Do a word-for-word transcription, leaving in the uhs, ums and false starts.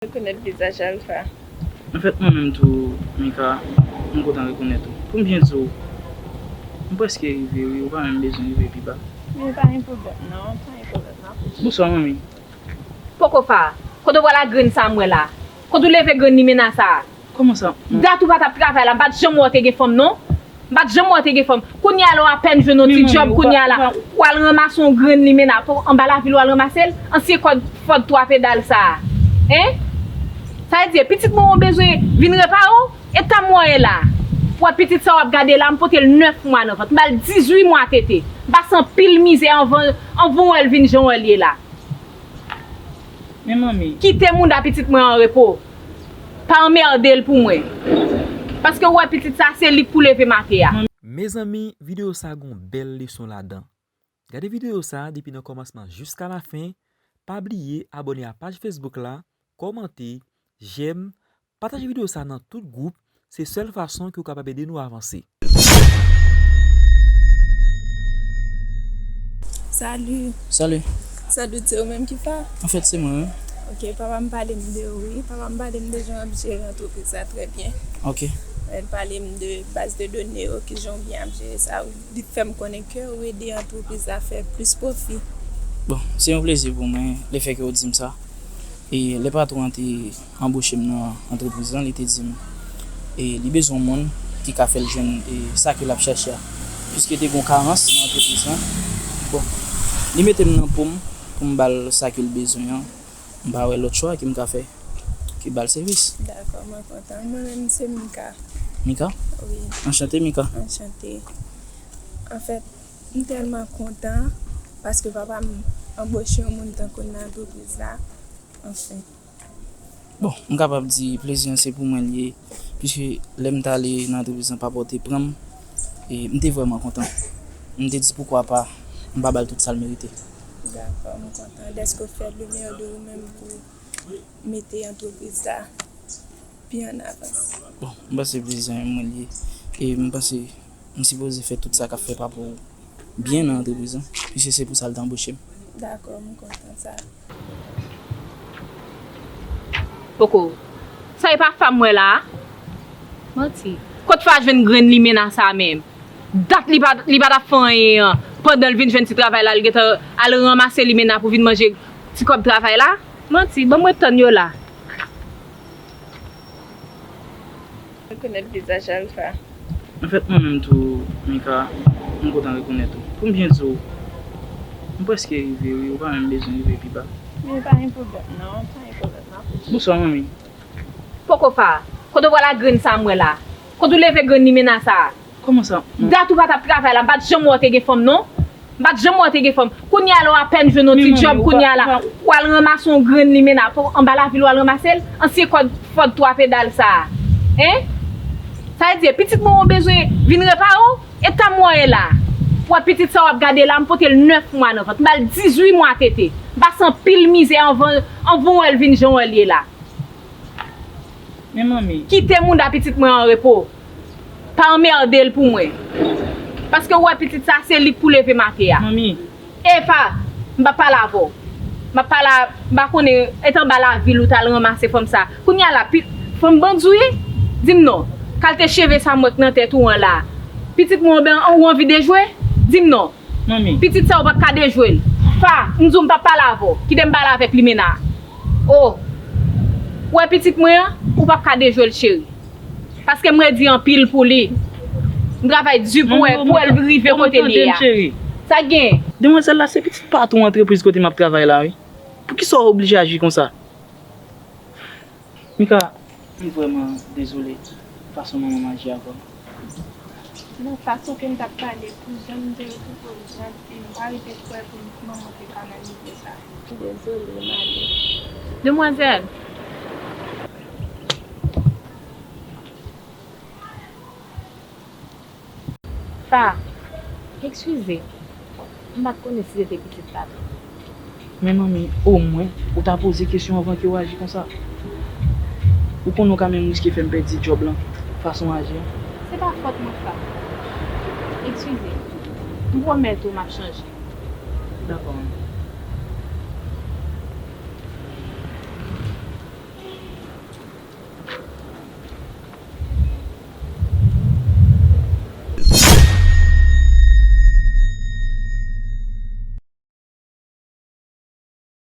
Rekonèt vizaj Alpha. Anfèt, mwen menm tou, Mika, m kontan rekonèt ou. Pou m byen di w, m prèske rive, wi, ou pa menm bezwen rive pi ba. Men pa gen pwoblèm, non, pa gen pwoblèm, m ap... Bonswa, manmi. Poko Fa, kote w pral ak grenn sa m wè la? Kote w leve grenn limena sa a? Kòman sa? Dat ou pa t ap travay la, m pa t janm wè w te gen fanm, non. M pa t janm wè w te gen fanm. Kounye a la w apèn jwenn yon ti djòb, kounye a la w al ranmase yon grenn limena anba lavil, w al ranmase l, ansyen kòd Ford twa pedal sa a. Hein? Sa vle di, pitit mwen ou bezwen vin repare w? Eta m wè w ye la. Ou wè pitit sa w ap gade la, m pote l nèf mwa nan vant. M ba l dizuit mwa tete. M pase anpil mizè anvan, anvan w wè l vin jan w wè l ye la. Men manmi. Kite mouda pitit mwen an repo. Pa anmède l pou mwen. Paske w wè pitit sa, se li k pou leve maten an. Mezanmi, videyo sa gon bèl leson ladan. Gade videyo sa depi nan kòmansman jiska lafen. Pa bliye abòne a paj Facebook la, kòmante, jèm, pataje videyo sa nan tout gwoup. Se sèl fason ke w kapab ede nou avanse. Salut. Salut. Salut, se ou menm ki Fa? Anfèt, se mwen, wi. Ok, papa m pale m de ou, wi. Papa m pale m de jan w ap jere antrepriz la trè byen. Ok. Li pale m de baz de done yo, kijan w byen ap jere sa. Li fè m konnen ke w ede antrepriz la fè plis pwofi. Bon, se yon plezi pou mwen, lefètke w di m sa. E lè patwon an te anboche m nan antrepriz lan, li te di m, e, li bezwen yon moun ki ka fè l jwenn, e, sa ke l ap chache a. Piske te gen yon karans nan antrepriz lan, bon, li mete m nan po m pou m ba l sa ke l bezwen an. M pa wè lòt chwa ke m ka fè ke ba l sèvis. Dakò, mwen kontan. Mwen menm, se Mika. Mika? Wi. Anchante, Mika. Anchante. Anfèt, m tèlman kontan paske papa m anboche yon moun tankou w nan antrepriz la. Anfen. Bon, m kapab di plezi an se pou mwen l ye, piske lè m t ale nan antrepriz lan, papa w te pran m, e m te vrèman kontan. M te di poukwa pa, m pa ba l tout sa l merite. Dakò, m kontan dèske w fè le meilleur de ou menm pou mete antrepriz la pi an avans. Bon, m panse plezi an mwen l ye, e m panse m sipoze fè tout sa k ap fè papa w byen nan antrepriz lan, piske se pou sa l te anboche m. Dakò, m kontan sa. Poko. Sa e pa Fa m wè la a? Manti. Kot Fa jwenn grenn limena sa a menm? Dat li pa, li pa t ap fè anyen an. Pandan l vin jwenn ti travay la, li gentan al ranmase limena pou vin manje ti kòb travay la? Manti, ban m ret tann yo la. Rekonèt vizaj Alpha. Anfèt, mwen menm tou, Mika, m kontan rekonèt ou. Pou m byen di w, m prèske rive, wi, ou pa menm bezwen rive pi ba. Men pa gen pwoblèm, non, pa gen pwoblèm, m ap... Bonswa, manmi. Poko Fa, kote w pral ak grenn sa m wè la? Kote w leve grenn limena sa a? Kòman sa? Dat ou pa t ap travay la, m pa t janm wè w te gen fanm, non. M pa t janm wè w te gen fanm. Kounye a la w apèn jwenn yon ti djòb, kounye a la w al ranmase yon grenn limena anba lavil, w al ranmase l, ansyen kòd Ford twa pedal sa a. Hein? Sa vle di, pitit mwen ou bezwen vin repare w? Eta m wè w ye la. Ou wè pitit sa w ap gade la, m pote l nèf mwa nan vant. M ba l dizuit mwa tete. M pase anpil mizè anvan, anvan w wè l vin jan w wè l ye la. Men manmi. Kite mouda pitit mwen an repo. Pa anmède l pou mwen. Paske w wè pitit sa, se li k pou leve maten an. Manmi. E Fa, m p ap pale avè w. M ap pale a, m pa konnen, etan anba lavil ou t al ranmase fanm sa. Kounye a la, pi, fanm bandi w ye? Di m non. Kalte cheve sa m wè k nan tèt ou an la. Pitit mwen, ou anvi dejwe? Di m non. Manmi. Pitit sa ou p ap ka dejwe l. Fa, m di w m p ap pale avè w. Kite m pale avèk limena. O. Ou wè pitit mwen an, ou p ap ka dejwe l, cheri. Paske m redi anpil pou li. M travay di pou wè, pou wè l rive kote l ye a. Sa k gen? Demwazèl la, se pitit patwon antrepriz kote m ap travay la, wi. Poukisa w oblije aji konsa? Mika, m vrèman dezole fason manman m aji avè w. Nan fason ke m t ap pale, pou jan m te retwouve w janti, m pa rive kwè pou manman te kanalize sa. M dezole, m ale. Demwazèl. Fa, eskize. M pa t konnen si se te pitit la tou. Men manmi, omwen, ou ta poze kesyon anvan ke w aji konsa. Ou konnen w ka menm riske fè m pèdi djòb lan, fason w aji an. Se pa fòt mwen, Fa. Eskize. M pwomèt ou m ap chanje. Dakò, manmi.